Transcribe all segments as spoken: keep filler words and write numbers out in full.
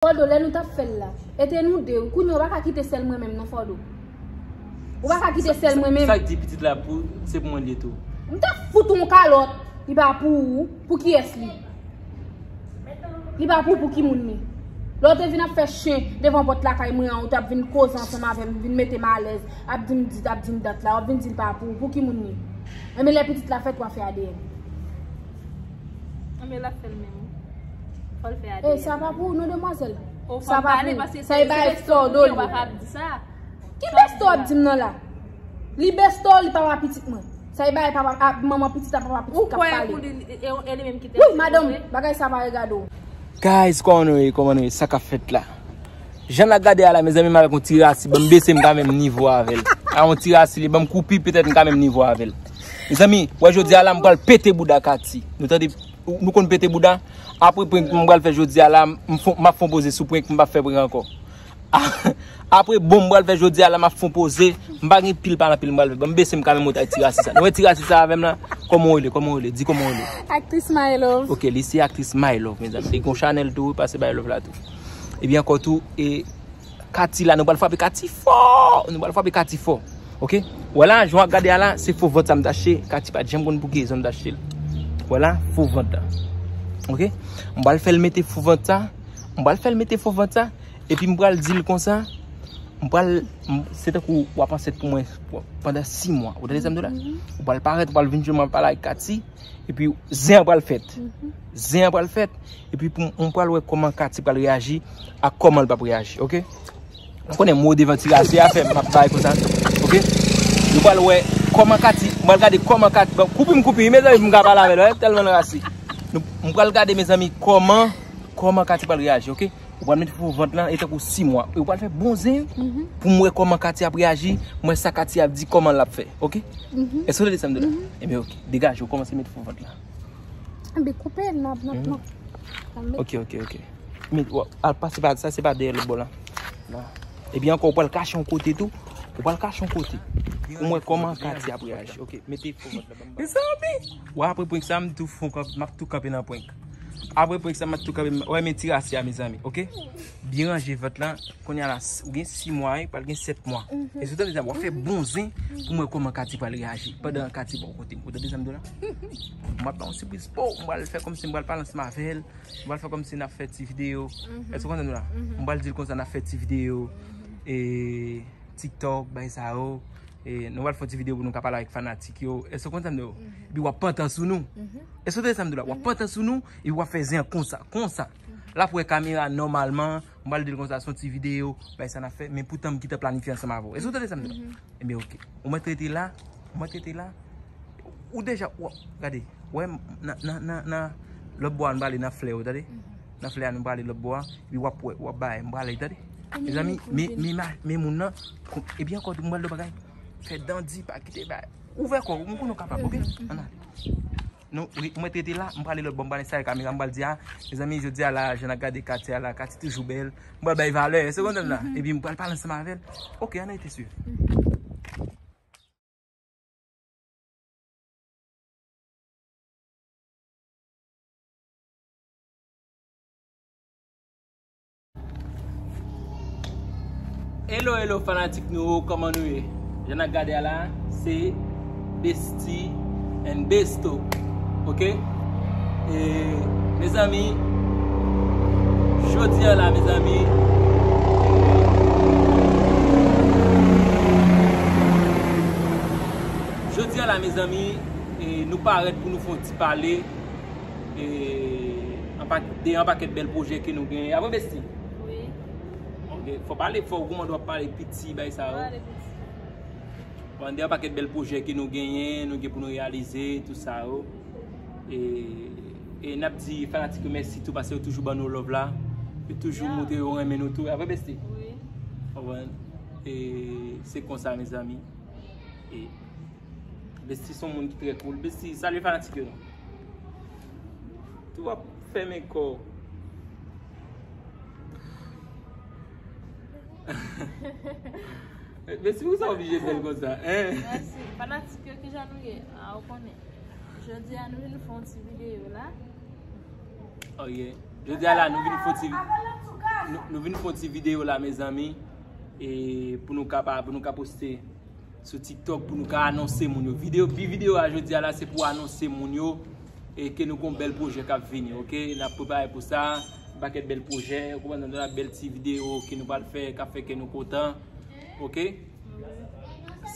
Fòdo, lè nou t ap fè l la, e te nou de wi. Kounye a, ou pa ka kite sèl mwen menm non, Fòdo. Ou pa ka kite sèl mwen menm. Sa k di pitit la pou, se pou mwen li ye tou. M t ap fout ou yon kalòt. Li pa pou ou. Pou kiyès li? Li pa pou, pou ki moun li? Lè w te vin ap fè chen devan pòt lakay mwen an, ou t ap vin koze ansanm avè m, vin mete m alèz, ap di m dit, ap di m dat la, w ap vin di l pa pou ou, pou ki moun li? Enben lè pitit la fèt, w a fè A D N. Enben l ap fè l menm wi. Fò l fè A D N. E sa pa pou ou non, demwazèl. Sa pa pou ou. Sa e bagay Fòdo li ye. Ki bèsto w ap di m nan la? Li bèsto, li papa pitit mwen. Sa e bagay papa, a, manman pitit ak papa pitit k ap pale. Ou kwè pou li, e, e, e li menm ki te... Wi, madanm, bagay sa pa regade w. Guys, kòman nou ye? Kòman nou ye? Sa k ap fèt la? Jan n ap gade a la, mezanmi, m avèk yon ti rasi, ban m bese m ka menm nivo avè l. A yon ti rasi, li ban m koupi, petèt m ka menm nivo avè l. Mezanmi, wè jodi a la, m pral pete bouda Katy. Nou tande, nou konn pete bouda? Apre prank m pral fè jodi a la, m fon, m ap fon poze sou prank, m p ap fè prank ankò. Apre bon m pral fè jodi a la, m ap fon poze. M pa gen pil pale anpil m pral fè. Ban m bese m ka menm monte ak ti rasi sa. Nou wè ti rasi sa avè m la? Kòman w rele? Kòman w rele? Di kòman w rele. Aktris My Love. Ok, li se aktris My Love, mezanmi. Li gon chanèl tou, pase bay love la tou. Epi ankò tou, e Katy la, nou pral frape Katy fò! Nou pral frape Katy fò. Ok? Wè la, jan w ap gade a la, se fo vant sa m t achte. Katy pa t janm konn pou ki rezon m t achte l. Wè la, fo vant la. Ok? M pral fè l mete fo vant sa. M pral fè l mete fo vant sa. Epi m pral di l konsa, m pral, m, se tankou w ap ansent pou mwen pandan sis mwa. Ou tande sa m di w la? Ou pral parèt, ou pral vin jwenn mwen ap pale ak Katy, epi zen an pral fèt. Zen an pral fèt, epi pou m, m pral wè kòman Katy pral reyaji ak kòman l p ap reyaji, ok? Ou konnen m devan ti rasi a fè m ap bay konsa, ok? Nou pral wè kòman Katy, m pral gade kòman Katy, bon, koupi m koupi, mezanmi, pou m ka pale avè l, wè, tèlman l rasi. Nou, m pral gade, mezanmi, kòman, kòman Katy pral reyaji, ok? Ou pral mete fo vant lan, e tankou sis mwa. E ou pral fè bon zen pou m wè kòman Katy ap reyaji, m wè sa Katy ap di, kòman l ap fè, ok? Èske w tande sa m di w la? Ebyen, ok. Degaje w, kòmanse mete fo vant lan. Enben, koupe, n ap, n ap, n ap. Ok, ok, ok. Met, w, al pase pa, sa se pa dèyè lòt bò la. La. Ebyen, ankò, ou pral kache yon kote tou. Ou pral kache yon kote. Pou m wè kòman Katy ap reyaji. Ok, mete fo vant lan. Mezanmi! Wè, apre prank sa, m tou fon kanp-, m ap tou kanpe nan prank. Apre prank sa, m ap tou kanpe, wè, men ti rasi a, mezanmi, ok? Byen ranje vant lan, kounye a la, s-, ou gen sis mwa, wi, pral gen sèt mwa. Èske w tande sa m di w la? W ap fè bon zen pou m wè kòman Katy pral reyaji pandan Katy bò kote m. Ou tande sa m di w la? M ap fè yon sipriz pou ou, m pral fè kòmsi m pral pale ansanm avè l, m pral fè kòmsi n ap fè ti videyo. Èske w konprann la? M pral di l konsa n ap fè ti videyo. E TikTok, bagay sa yo. E nou pral fè yon ti videyo pou nou ka pale avèk fanatik yo. Èske w konprann sa m di w? Epi w ap pantan sou nou. Èske w tande sa m di w la? W ap pantan sou nou, epi w ap fè zen an konsa, konsa. L ap wè kamera nòmalman, m pral di l konsa, se yon ti videyo, bagay sa n ap fè, men poutan m gentan planifye ansanm avè w. Èske w tande sa m di w la? Ebyen, ok. Ou mèt rete la, ou mèt rete la. Ou deja, w, gade, wè, nan, nan, nan, nan lòt bò a, nou prale nan flè yo, tande? Nan flè a, nou prale lòt bò a, epi w ap wè, w ap bay, m prale, tande? Mezanmi, men, men, men moun nan, epi ankò, m pral lòt bagay, fè dandi, pa kite bay. Ouvè kò w, m konnen w kapab, ok? Ann ale. Nou, wi, mwen rete la, m prale lòt bò, m prale sere kamera, m pral di a, mezanmi, jodi a la, jan n ap gade Katy a la, Katy toujou bèl, m pral bay valè, èske w konprann la? Epi m pral pale ansanm avè l. Ok, ann rete swiv. Hello, hello, fanatik nou, kòman nou ye? Jan n ap gade a la, se Bestie and Besto, ok? E, mezanmi, jodi a la, mezanmi, jodi a la, mezanmi, e, nou parèt pou nou fè yon ti pale. E, anpak-, de yon pakèt bèl pwojè ke nou genyen. Apre Bestie? Wi. Ok, fò pale fò, kòman w ap pale piti, bay sa yo. Pale piti. Bon, de yon pakèt bèl pwojè ke nou genyen, nou gen pou nou reyalize, tout sa yo. E, e n ap di fanatik yo mèsi tou, paske yo toujou ban nou love la. Yo toujou montre yo renmen nou tou. Apre Bestie? Wi. Konprann? E se konsa, mezanmi. E Bestie se yon moun ki trè cool. Bestie, salye fanatik yo non. Tou w ap fèmen kò w. Bestie, poukisa w oblije bèl konsa, en? Mèsi. Fanatik yo, kijan nou ye? A, ou konnen. Jodi a, nou vin fè yon ti videyo la. Oh, yeah. Jodi a la, nou vin fè yon ti vi-, Nou, nou vin fè yon ti videyo la, mezanmi, e pou nou ka pa, pou nou ka poste sou TikTok, pou nou ka anonse moun yo. Videyo, bi videyo a jodi a la, se pou anonse moun yo, e ke nou gon bèl pwojè k ap vini, oke? N ap prepare pou sa, yon pakèt bèl pwojè, ou konprann, nan bèl ti videyo ke nou pral fè, k ap fè kè nou kontan, oke?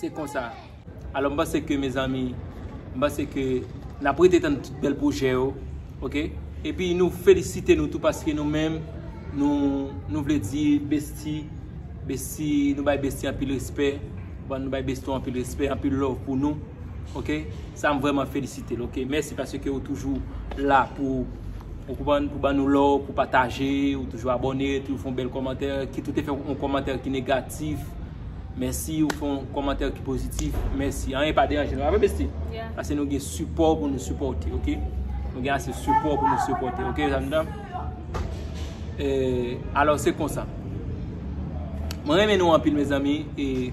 Se konsa. Alò, m panse ke, mezanmi, m panse ke n ap rete tann tout bèl pwojè yo, oke? Epi nou felisite nou tou paske nou menm, nou, nou vle di Bestie, Bestie, nou bay Bestie anpil respè, bon, nou bay Bestie anpil respè, anpil love pou nou, oke? Sa m vrèman felisite l, oke? Mèsi paske ou toujou la pou, ou konprann, pou ban nou love, pou pataje, ou toujou abòne, toujou fè yon bèl kòmantè, kit ou te fè yon kòmantè ki negatif, mèsi, ou fè yon kòmantè ki pozitif, mèsi. Anyen pa deranje nou. Apre, Bestie, paske nou gen sipò pou nou sipòte, oke? Nou gen ase sipò pou nou sipòte, oke, zanmi? E, alò, se konsa. Mwen renmen nou anpil, mezanmi. E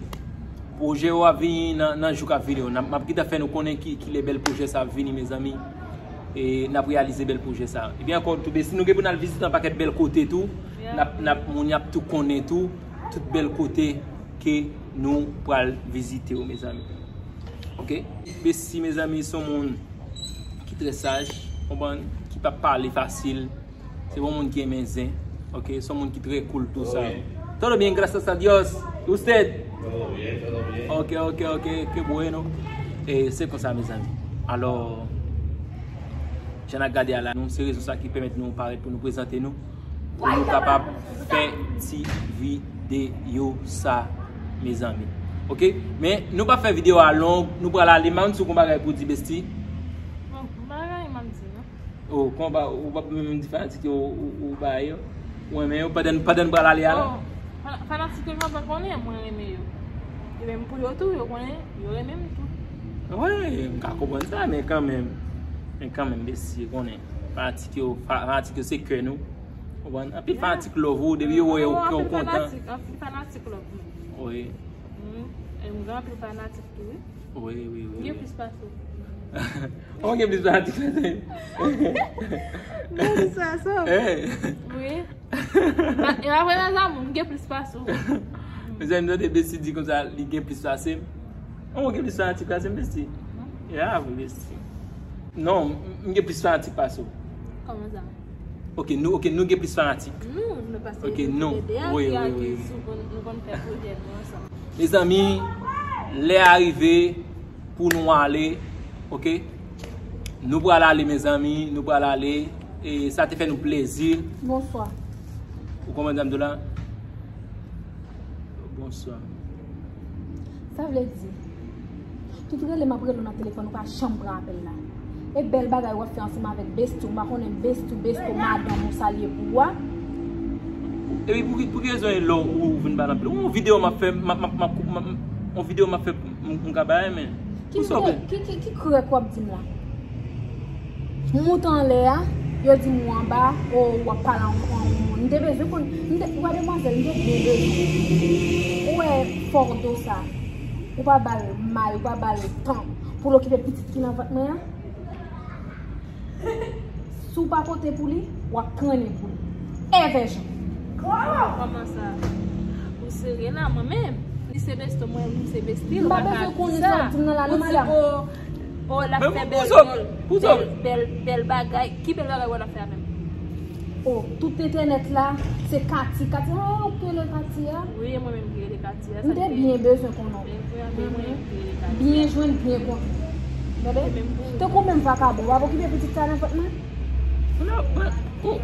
pwojè yo ap vini nan, nan jou k ap vini yo. N ap, m ap gentan fè nou konnen ki, ki lè bèl pwojè sa ap vini, mezanmi. E n ap reyalize bèl pwojè sa. Epi ankò tou, Bestie, nou gen pou n al vizite yon pakèt bèl kote tou. N ap, n ap, moun y ap tou konnen tou, tout bèl kote ke nou pral vizite yo, mezanmi. Oke? Bestie, mezanmi, se yon moun ki trè saj, konprann, ki pa pale fasil. Se yon moun ki renmen zen, oke? Se yon moun ki trè cool tou sa. Todo bien, gracias a Dios. Y usted? Todo bien, todo bien. Oke, oke, oke, qué bueno. E se konsa, mezanmi. Alò, jan n ap gade a la, nou, se rezon sa ki pèmèt nou parèt pou nou prezante nou, pou nou kapab fè ti videyo sa, mezanmi. Oke? Men nou p ap fè videyo a long, nou pral ale, m pa konn si w gon bagay pou di, Bestie. Bon, m pa gen anyen m ap di, non. Oh, konba, ou p ap menm di fanatik yo, ou, ou bay yo. Ou renmen yo pandan, pandan n pral ale a la? Oh, fana-, fanatik yo, yo pa konnen mwen renmen yo. E menm pou yo tou, yo konnen, yo renmen m tou. Wi, m ka konprann sa, men kanmenm. Men kanmenm, Bestie, konnen. Fanatik yo, fa-, fanatik yo se kè nou. Konprann? Anpil fanatik love ou, depi yo wè yo, kè w kontan. Anpil fanatik, anpil fanatik love mwen. Wi. Mm, e m gen anpil fanatik tou, wi. Wi, wi, wi. M gen plis pase w. Ou gen plis fanatik pase m? M gen plis pase w. Eh. Wi. E pa vre, mezanmi, m gen plis pase w. Mezanmi, tande Bestie di konsa, li gen plis pase m. Ou gen plis fanatik pase m, Bestie? Ya, vre, Bestie. Non, m, m gen plis fanatik pase w. Kòman sa? Ok, nou, ok, nou gen plis fanatik. Nou, nou pase nou tou lede a, wi, wi, wi, wi. Nou konn fè pwojè nou ansanm. Mezanmi, lè a rive pou nou ale, ok? Nou pral ale, mezanmi, nou pral ale. E sa te fè nou plezi. Bonswa. Ou konprann sa m di w la? Bonswa. Sa vle di, tout rele m ap rele w nan telefòn, ou pa janm pran apèl la. E bèl bagay w ap fè ansanm avèk Bestie, m pa konnen Bestie, Bestie, madanm ou sa l ye pou ou a. Epi pou ki, pou ki rezon e lè ou vin pale anpil? Yon videyo m ap fè, m ap, m ap, m ap, m ap, yon videyo m ap fè, m, m ka bay, men. Ki, ki, ki, ki krèk w ap di m la? M moute anlè a, yo di m ou anba, o, w ap pale an, an yon moun. M te bezwen konn, m te, ou wè demwazèl, m te byen bezwen. Ou wè Fordo sa, ou pa ba l may, ou pa ba l tan pou l okipe pitit ki nan vant mwen an? Si w pa pote pou li, w ap trennen pou li. Èvè Jan. Kòman sa? Ou serye la, mwen menm? Li se besto mwen, li se besti, li pa ka di sa. M pa bezwen konnen sa w ap di m nan la, non, madanm. O, l ap fè bèl, bèl, bèl, bèl bagay. Ki bèl bagay w ap fè a menm? O, tout entènèt la, se Kati. Kati, o, ou k rele Kati a? Wi, e mwen menm ki rele Kati a. M te byen bezwen konnen w. Byen jwenn, byen konnen. Tande? Tankou menm vakabon, w ap okipe pitit sa nan vant mwen?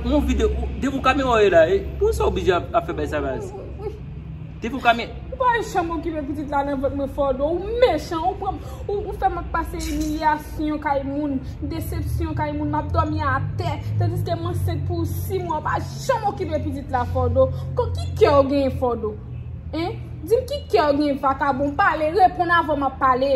Yon videyo, depi w kamera w ye la, e, poukisa w oblije ap, ap fè bagay sa, baz? Depi w kamera. Ou pa janm okipe pitit la nan vant mwen, Fordo. Ou mechan, ou pran, ou, ou fè m ap pase imilyasyon kay moun, desepsyon kay moun, m ap dòmi atè, tandiske m ansent pou sis mwa, ou pa janm okipe pitit la, Fordo. Kon ki kè w genyen, Fordo? Hein? Di m ki kè w genyen, vakabon, pale, reponn avan m ap pale.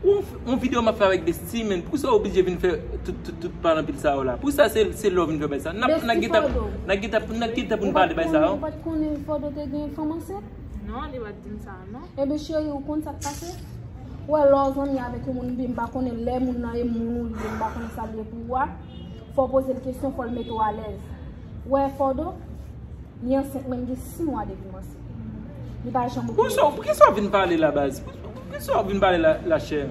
Yon, yon videyo m ap fè avèk Bestie, men poukisa w oblije vin fè tout, tout, tout pale anpil sa yo la? Poukisa se, se lè w vin fè bagay sa? N ap, n ap gentan, n ap gentan, n ap gentan pou n pale bagay sa yo. Ou pa t konnen, ou pa t konnen Fordo te gen fanm ansent? Non, li pa t di m sa, non. Ebyen, cheri, ou konn sa k pase? Ou wè, lè w zanmi avèk yon moun, epi m pa konnen lè moun nan e moun ou li ye, m pa konnen sa l ye pou ou a, fò w poze l kesyon, fò l mete w alèz. Ou wè, Fordo, Li ansent, mwen, m gen sis mwa depi m ansent. Li pa janm okipe. Poukisa, poukisa w vin pale la, baz? Poukisa w vin pale la, la, chè?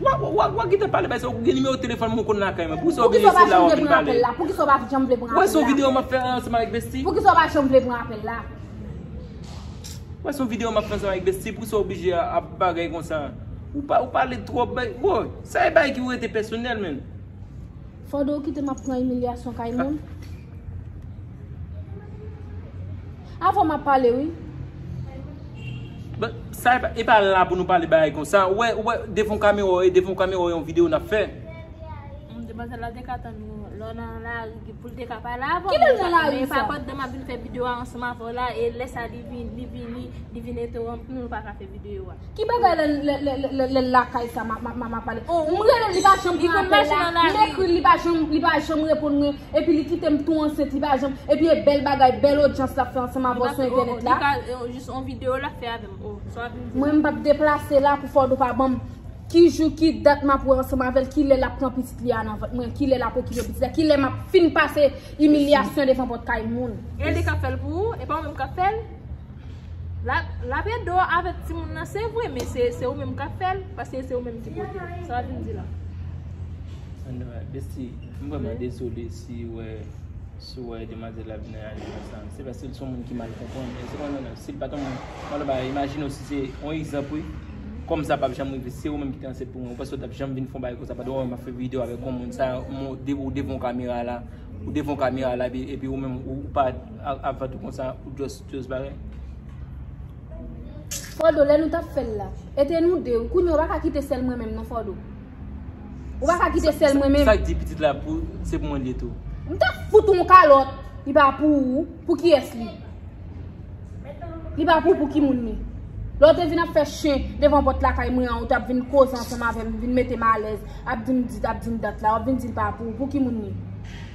Wa, wa, wa, wa gentan pale, baz, ou gen nimewo telefòn mwen konn lakay mwen. Poukisa w vin ese la, w vin pale? Poukisa w pa janm vle pran apèl la? Poukisa w pa janm vle pran apèl la? Wè, se yon videyo m ap fè ansanm avèk Bestie. Poukisa w pa janm vle pran apèl la? Wè, se yon videyo m ap fè ansanm avèk Bestie. Poukisa w oblije ap bagay konsa? Ou pa, ou pale twòp, bay, bro, sa e bagay ki rete pèsonèl, menm. Fòdo, ou kite m ap pran imilyasyon kay moun. Avan m ap pale, wi. Bon, sa e pa, e pa la pou nou pale bagay konsa. Ou wè, ou wè, devan kamera, e devan kamera, yon videyo n ap fè. Demwazèl la te ka tann ou lè w nan lari pou l te ka pale avè w. Kilè l nan lari sa? Men e pa pandan m ap vin fè videyo a ansanm avè w la, e lè sa li vin, li vini, li vin entewonp nou, nou pa ka fè videyo a. Ki bagay lè, lè, lè, lè, lè, lè l lakay sa, m ap, m ap, m ap, m ap pale? M rele l, li pa janm pran apèl la. M ekri l, li pa janm, li pa janm reponn mwen. Epi li kite m tou ansent, li pa janm. Epi e bèl bagay, bèl odyans l ap fè ansanm avè w sou entènèt la. Li ka, eh, jis yon videyo l ap fè avè m. Oh, sa w ap vin di la. Mwen, m p ap deplase la pou Fòdo pa ban m ki jou, ki dat m ap wè ansanm avè l, ki lè l ap pran pitit li a nan vant mwen, ki lè l ap okipe pitit la, ki lè m ap fin pase imilyasyon devan pòt kay moun. E li k ap fè l pou ou, e pa ou menm k ap fè l? L ap, l ap ede w avèk timoun nan, se vre, men se, se ou menm k ap fè l, paske se ou menm ki pote l. Sa w ap vin di la? Ann, Bestie, m vrèman dezole si w wè, si w wè demwazèl la vin reyaji konsa. Se paske l se yon moun ki mal konprann. E se konn, non, non, si l pa t yon moun, mwen, ba, imajine w si se yon egzanp, wi. Kòm sa p ap janm rive, se ou menm ki te ansent pou mwen. Ou panse w t ap janm vin fè yon bagay konsa pandan w wè m ap fè videyo avèk yon moun sa, yon moun, de, ou devan yon kamera la. Ou devan kamera la, epi, epi ou menm, ou, ou pa a-, avan tou konsa, ou just, just bare. Fòdo, lè nou t ap fè l la, e te nou de, wi. Kounye a, ou pa ka kite sèl mwen menm, non, Fòdo. Ou pa ka kite sèl mwen menm. Sa, sa k di pitit la pou, se pou mwen li ye tou. M t ap fout ou yon kalòt, li pa pou ou, pou kiyès li? Li pa pou, pou ki moun li? Lè w te vin ap fè chen devan pòt lakay mwen an, ou t ap vin koze ansanm avè m, vin mete m alèz, ap di m di, ap di m dat la, w ap vin di l pa pou ou, pou ki moun li?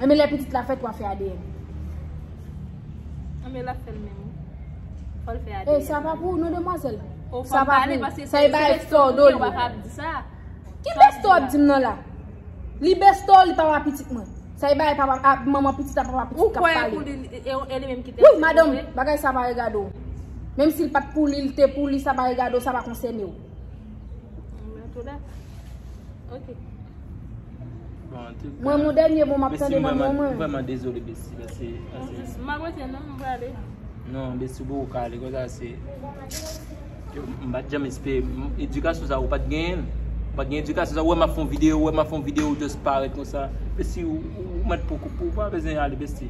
Enben, lè pitit la fèt, w a fè A D N. Enben, l ap fè l menm, wi. Fò l fè A D N. E, sa pa pou ou, non, demwazèl. Sa pa pou ou. Sa e bagay Fòdo li ye. Ki Besto ap di m nan la? Li Besto, li papa pitit mwen. Sa e bagay papa, a, manman pitit a, papa pitit k ap pale. Ou kwè pou li, e, e, e li menm ki te... Wi, madanm, bagay sa pa regade w. Menm si l pa t pou li, li te pou li, sa pa regade w, sa pa konsène w. Mwen tou dakò. Ok. Bon, antouka, mwen, mon dènye mo m ap tande nan men w, mwen. M vrèman dezole, Bestie, paske, paske... M ap rete non, m prale. Non, Bestie, ou poko ka ale konsa, se, m pa t janm espere, m, edikasyon sa, ou pa t genyen l. Ou pa t gen edikasyon sa, ou wè m ap fè yon videyo, ou wè m ap fè yon videyo, ou just parèt konsa. Bestie, ou, ou, ou mèt pou, pou, ou pa bezwen ale, Bestie.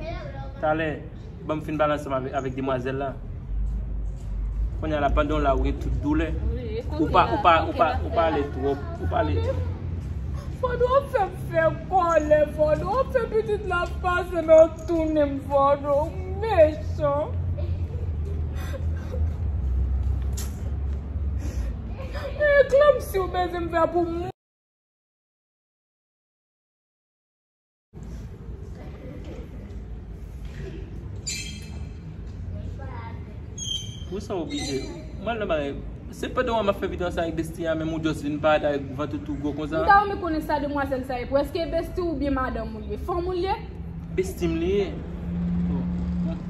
Talè, ban m fin pale ansanm avèk, avèk demwazèl la. Kounye a la, pandan w la, ou gen tout doulè. Ou pa, ou pa, ou pa, ou pale twòp, ou pale. Fòdo fè m fè kòlè, Fòdo fè pitit la pase nan tounen m, Fòdo mechan. Eklanm si w bezwen m fè pou m. Pou sa w oblije. Mwen, nan bagay, se pandan w ap fè videyo ansanm avèk Bestie a, menm ou just vin parèt avèk vant ou tou gwo konsa. M ta renmen konnen sa demwazèl sa ye pou. Èske Bestie oubyen madanm ou li ye? Fanm ou li ye? Bestie m li ye.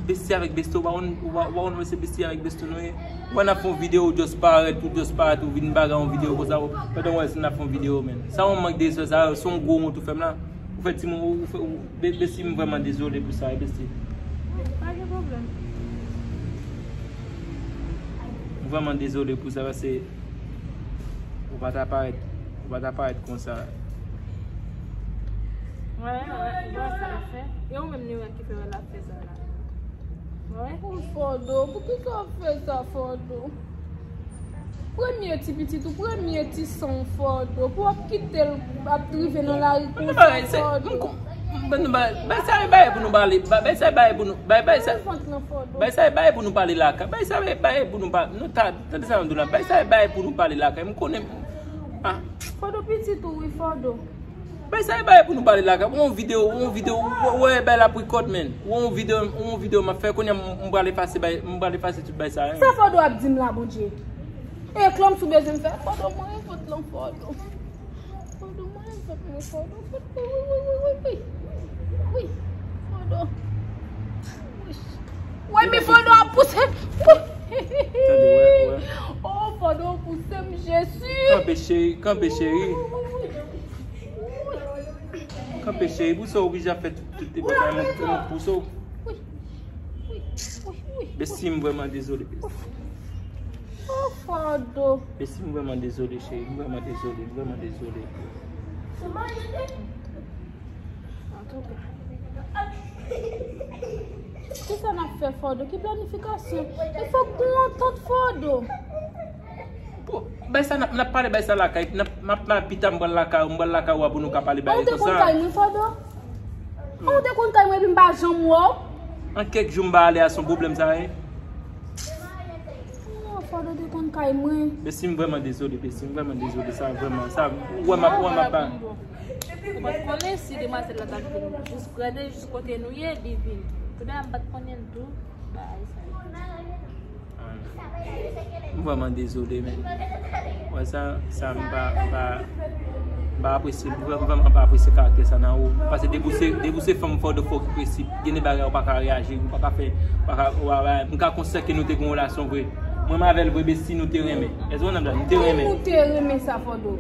Bestie avèk Bestie, ou pa konn, ou pa, ou pa konn wè se Bestie avèk Bestie nou ye. Ou wè n ap fè yon videyo, ou just parèt, ou just parèt, ou vin bagay yon videyo konsa, ou, pandan w wè si n ap fè yon videyo, men. Sa yon mank de respè, sa, se yon gwo wont ou fè m la. Ou fè timoun, ou, ou fè, ou, Be-, Bestie, m vrèman dezole pou sa, wi, Bestie. Pa gen pwoblèm. M vrèman dezole pou sa, paske ou pa ta parèt, ou pa ta parèt konsa. Wè, wè, wè sa l ap fè. E ou menm, New York, ki fè wè l ap fè sa la. Wè. Fòdo, poukisa w ap fè sa, Fòdo? Premye ti pitit ou, premye ti san w, Fòdo, pou w ap kite l ap drive nan lari konsa, Fòdo. Bay sa e bay pou nou pale, bay sa e bay pou nou, bay, bay sa, bay sa e bay pou nou pale lakay, bay sa e bay pou nou pale, nou ta, tande sa m di w la, bay sa e bay pou nou pale lakay, m konnen, ah. Fòdo pitit ou wi, Fòdo. Bay sa e bay pou nou pale la, ou yon videyo, ou yon videyo, ou wè bay la pou kòd, men. Ou yon videyo, ou yon videyo m ap fè, kounye a m, m pral efase bay, m pral efase tout bay sa, hein. Sa Fòdo ap di m la, Bondye? E klanm sou bezwen m fè, Fòdo, mwen vant lan, Fòdo. Fòdo, mwen vant mwen, Fòdo. Wi, wi, wi, wi, wi. Wi, Fòdo. Wi. Cheri, kanpe, cheri. Kanpe, cheri, pou sa w oblije ap fè tout, tout te bagay, mwen, mwen pou sa w. Besti, m vrèman dezole, besti. Oh, Fado. Besti, m vrèman dezole, cheri, m vrèman dezole, m vrèman dezole. Antouka. Kisa n ap fè, Fado? Ki planifikasyon? E fòk gon antant, Fado. Bon, bay sa n ap, n ap pale bay sa lakay, n ap, m ap, m ap pita m pral lakay, m pral lakay ou a pou nou ka pale bay konsa. Ou te konn kay mwen, Fado? Ou te konn kay mwen epi m pa janm wè w? An kèk jou m pa ale a se yon pwoblèm sa ye. Oh, Fado te konn kay mwen. Besti, m vrèman dezole, besti, m vrèman dezole, sa vrèman, sa, ou wè m ap, ou wè m ap ba. Ou pa t konnen si demwazèl la t ap vin jis, gade jis kote nou ye, li vin. Kounye a m pa t konnen l tou, bagay sa yo. M vrèman dezole, men. Wè sa, sa m pa, m pa, m pa apresye, m vrè-, m vrèman pa apresye karaktè sa nan ou. Paske depi w se, depi w se fanm, fò w, fò w okipe si gen de bagay ou pa ka reyaji, ou pa ka fè, ou pa ka, ou pa, m ka konsidan ke nou te gen yon relasyon vre. Mwen m avè l vre, besti, nou te renmen. Èske w konprann? Nou te renmen. Kòman nou te renmen sa, Fado?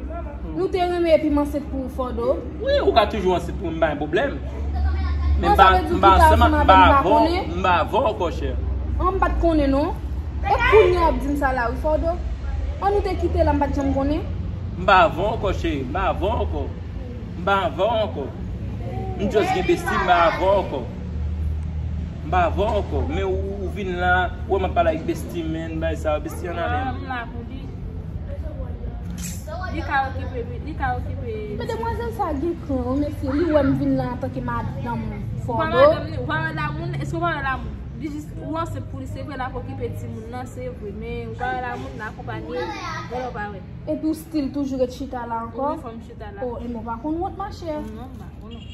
Nou te renmen epi m ansent pou ou, Fado. Wi, ou ka toujou ansent pou mwen, m pa gen pwoblèm. Men m pa, m pa ansanm, m pa avè w, m pa avè w ankò, chè. An, m pa t konnen, non. E kounye a w ap di m sa la, wi, Fado. An, nou te kite la, m pa t janm konnen. M pa avè w ankò, cheri, m pa avè w ankò. M pa avè w ankò. M just gen besti, m pa avè w ankò. M pa avè w ankò. Men ou, ou vin la, ou wè m ap pale ak besti, men, bay sa, besti an ale. M la pou li. Li ka okipe, li ka okipe. Men demwazèl sa gen kran, wi, mesye. Li wè m vin la antanke madanm Fado. Ou pa madanm li, ou pa wè lamoun, èske ou pa wè lamoun? Li jis, ou ansent pou li, se vre, l ap okipe timoun nan, se vre, men ou pa wè lamoun, l akonpanye, vòlò pa wè. Epi ou still toujou ret chita la ankò? Wi, fò m chita la. Oh, e men w pa konn wont, machè. Non, m pa konn wont.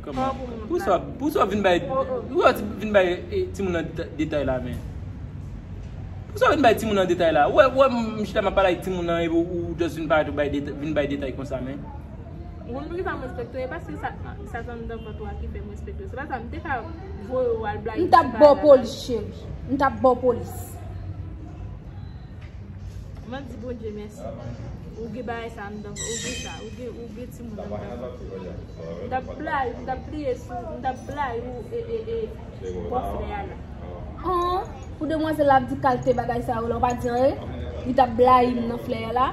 Kòman? Pou sa, pou sa w vin bay, pou sa w vin bay, eh, timoun nan deta-, detay la, men. Pou sa w vin bay timoun nan detay la. Ou wè, ou wè m chita m ap pale ak timoun nan, epi ou, ou just vin parèt ou bay deta-, vin bay detay konsa, men. Ou konn poukisa m respekte w? E paske sa, sa t anndan vant ou a ki fè m respekte w. Se pa sa, m te ka voye w al blayi. M t ap ba w polis, cheri. M t ap ba w polis. Mwen di Bondye mèsi. Ou gen bagay sa anndan, ou gen sa, ou gen, ou gen timoun anndan. M t ap blayi, m t ap pliye sou, m t ap blayi ou, e, e, e, bò flè a la. An, pou demwazèl la ap di kalte bagay sa yo la, ou pa di anyen? Li t ap blayi m nan flè a la.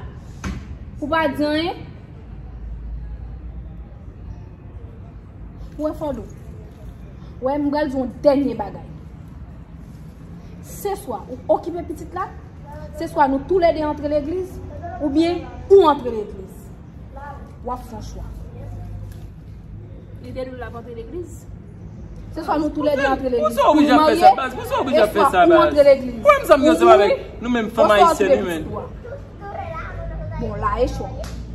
Ou pa di anyen? Ou wè, Fado? Ou wè, m pral di w yon dènye bagay. Se swa ou okipe pitit la, se swa nou toulède antre legliz, oubyen ou antre legliz. W ap fè yon chwa. Li te di w l ap antre legliz? Se swa nou toulède antre legliz pou nou marye, e swa ou antre legliz pou nou mouri, oswa w antre legliz pou ou. Bon, la e chwa.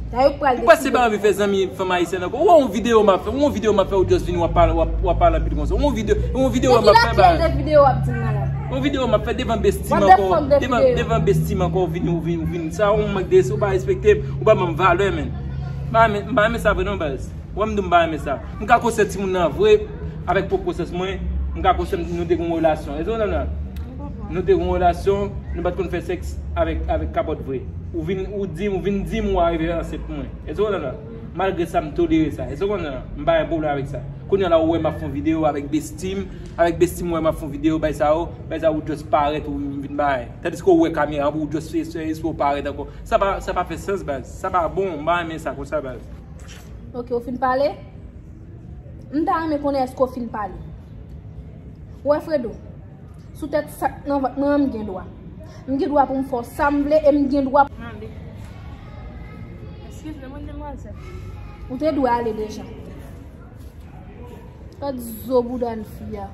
Dayè ou pral deside. Ou pa se pa anvi fè zanmi fanm ayisyèn ankò. Ou wè yon videyo m ap fè, yon videyo m ap fè, ou just vini w ap pale, w ap, w ap pale anpil konsa. Yon videyo, yon videyo m ap fè, ba. Yon videyo m ap fè devan besti m ankò, devan, devan besti m ankò, ou vini, ou vini, ou vini. Sa yon mank de respè, ou pa respekte m, ou pa ban m valè, men. M pa renmen, m pa renmen sa vre non, baz. Ou wè m di w m pa renmen sa. M ka konsèt timoun nan vre, avèk pwòp konsèns mwen, m ka konsèt nou te gen yon relasyon. Èske w konprann la? Nou te gen yon relasyon, nou pa t konn fè sèks avèk, avèk kapòt vre. Ou vin, ou di m, ou vin di m ou arive ansent pou mwen. Èske w konprann la? Malgre sa, m tolere sa. Èske w konprann la? M pa gen pwoblèm avèk sa. Kounye a la, ou wè m ap fè yon videyo avèk besti m, avèk besti m, ou wè m ap fè yon videyo, bay sa yo, bay sa yo, ou just parèt, ou vin bay. Tandiske ou wè kamera, ou just fè, fè espre ou parèt ankò. Sa pa, sa pa fè sans, baz. Sa pa bon, m pa renmen sa konsa, baz. Ok, ou fin pale? M ta renmen konnen èske w fin pale. Ou wè, Fredo, sou tèt sa k nan vant mwen an, m gen dwa. M gen dwa pou m fè w sa m vle e m gen dwa. Mande. Eskize m, wi, demwazèl. Ou te dwe ale deja. Gad zo bouda fi a.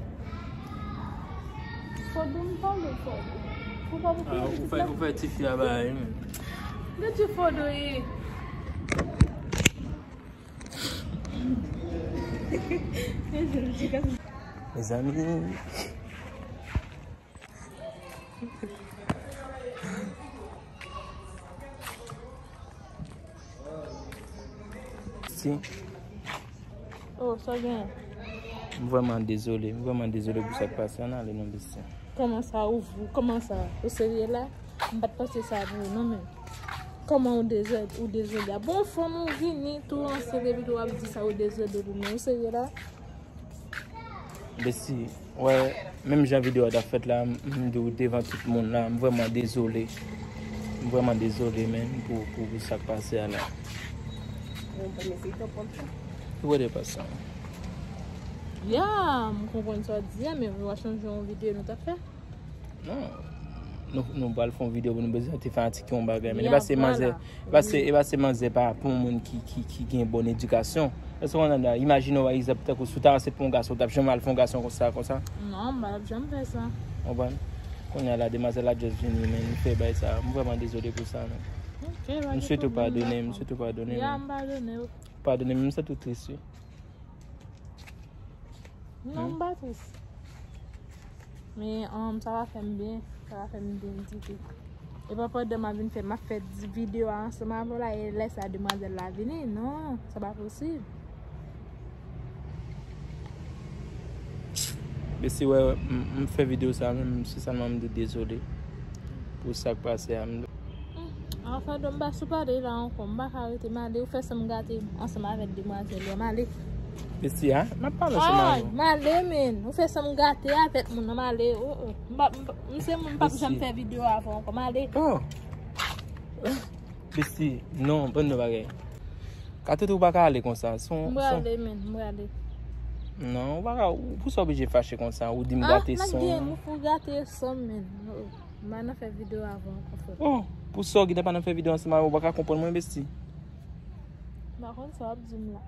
Fò di m pale, fò di. Ou pa pou... Ah, ou fè, ou fè tifi a bagay, men. Gad ti Fodo ye. Mezanmi. Si. Oh, sa gen? M vrèman dezole, m vrèman dezole pou sa k pase. Ann ale non, besti. Kòman sa, ou, kòman sa? Ou serye la? M pa t panse sa pou ou non, men. Kòman ou dezòd, ou dezòde? Bon, fanm ou vini tou ansent epi tou w ap di sa ou dezòde pou mwen. Ou serye la? Besti, wè, menm jan videyo a t ap fèt la, m, m di w devan tout moun la, m vrèman dezole. M vrèman dezole, menn, pou, pou, pou sa k pase a la. Ou wè de pa sa. Ya, m konprann sa w di a, men w a chanje yon videyo nou t ap fè. Non. Nou, nou pral fè yon videyo pou nou prezante fanatik yo yon bagay, men e pa se manzè, e pa se, e pa se manzè pa pou yon moun ki, ki, ki gen bòn edikasyon. Èske w konprann la? Imajine w, pa egzanp, tankou si w ta ansent pou yon gason, w t ap janm al fè yon gason konsa, konsa? Non, m pa t ap janm fè sa. Konprann? Kounye a la, demwazèl la just vini, men li fè bagay sa. M vrèman dezole pou sa, men. Ok, pa gen pwoblèm. M swete w padone m, m swete w padone m. Ya, m padone w. Padone m, m santi w tris, wi. Non, m pa tris. Men, um, sa va fè m byen. Sa va fè m byen di ke. E pa pandan m ap vin fè, m ap fè di videyo a ansanm avè w la, e lè sa demwazèl la vini. Non, sa pa posib. Besti, wè, m, m fè videyo sa, men se sèlman m di dezole pou sa k pase a. M Anfen, m pa sou pale la ankò, m pa ka rete, m ale, ou fè san m gate ansanm avèk demwazèl yo, m ale. Besti, a, m ap pale ansanm avè w. M ale, men, ou fè san m gate avèk moun nan, m ale, o, o. M pa, m pa, m se moun, m p ap janm fè videyo avè w ankò, m ale. Oh. Besti, non, ban nou bagay. Katoutou, ou pa ka ale konsa. M prale, men, m prale. Non, ou pa ka, ou, pou sa oblije fache konsa, ou di m gate san. Ah, m ap gen, ou fou gate san, men. M pa nan fè videyo avè w ankò, frè. Oh, pou sa w gentan pa nan fè videyo ansanm avè w, ou pa ka konprann mwen, besti. M pa konn sa w ap di m la.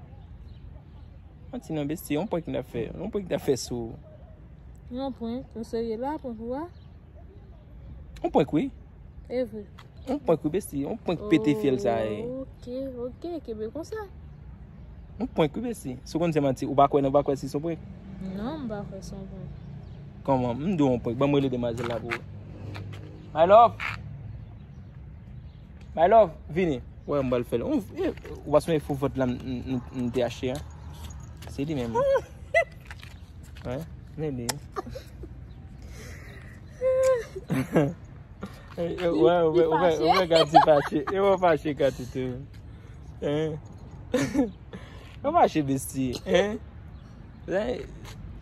Manti non, besti, yon prank n ap fè, yon prank n ap fè sou ou. Yon prank? Ou serye la, prank ou a? Yon prank, wi. E vre? Yon prank, wi, besti, yon prank pete fyèl sa ye. Oh, ok, ok, kenbe konsa. Yon prank, wi, besti. Si w konn se manti, ou pa kwè, ou pa kwè si se yon prank? Non, m pa kwè se yon prank. Kòman? M di w yon prank. Ban m rele demwazèl la pou ou. My love! My love, vini. Wè, m pral fè l. Ou, eh, ou pa sonje fo vant la m, m, m, m te achte a? Se li menm. Wè, men li. Eh, eh, wè, wè, wè, wè, gad ti fache. E wè fache, gad ti tou. Hein? Ou fache, besti, hein? Eh,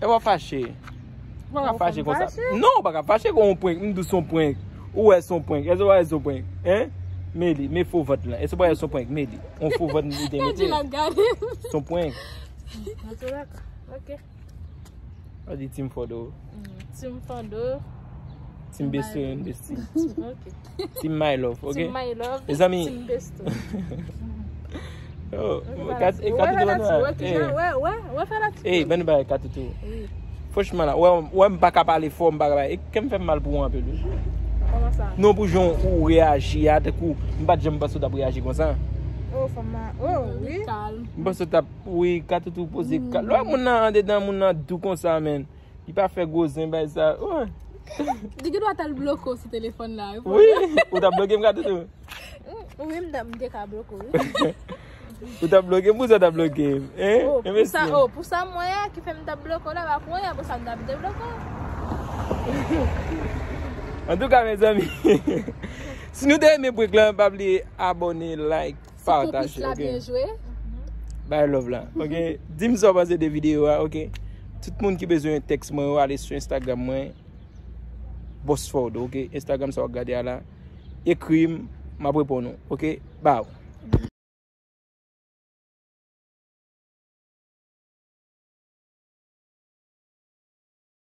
e w ap fache. Ou pa ka fache konsa. Non, ou pa ka fache kon yon prank. M di w se yon prank. Ou wè se yon prank. Èske w pa wè se yon prank? Hein? Men li, men fo vant lan. Èske w pa wè se yon prank? Men li. Yon fo vant li te mete. Se yon prank. Ok. Ou di Team Fando. Mm, Team Fando. Team best friend, bestie. Ok. Team my love, ok? Team my love. Mezanmi. Team besto. Oh, kat, e kat tou, wè, wè, wè, fè la ti. Ey, ban nou bagay, kat tou. Wi. Franchman la, wè, wè, m pa ka pale fò, m pa ka pale. E kè m fè m mal pou ou anpil, wi. Kòman sa? Non, pou jan ou reyaji a, tankou, m pa t janm panse w t ap reyaji konsa. Oh, fanm la. Oh, wi. M panse w t ap, wi, kat tou poze. Lè moun nan andedan, moun nan dou konsa, men. Li pa fè gwo zen bay sa. Di gen dwa t al bloke w sou telefòn la, wi. Wi, ou t ap bloke m, Katoutou? Mm, wi, m t ap, m te ka bloke w, wi. Ou t ap bloke m? Pou sa w t ap bloke m? Hein? Oh, pou sa, oh, pou sa mwen an ki fè m t ap bloke w la, pa pou anyen, pou sa m t ap debloke w. Antouka, mezanmi, si nou te renmen prank lan, pa bliye abòne, like, pataje, ok? Bay love la, ok? Di m sa w panse de videyo a, ok? Tout moun ki bezwen tèks mwen yo, ale sou Instagram mwen, Boss Ford, ok? Instagram sa w ap gade a la. Ekri m, m ap reponn ou, ok? Baw.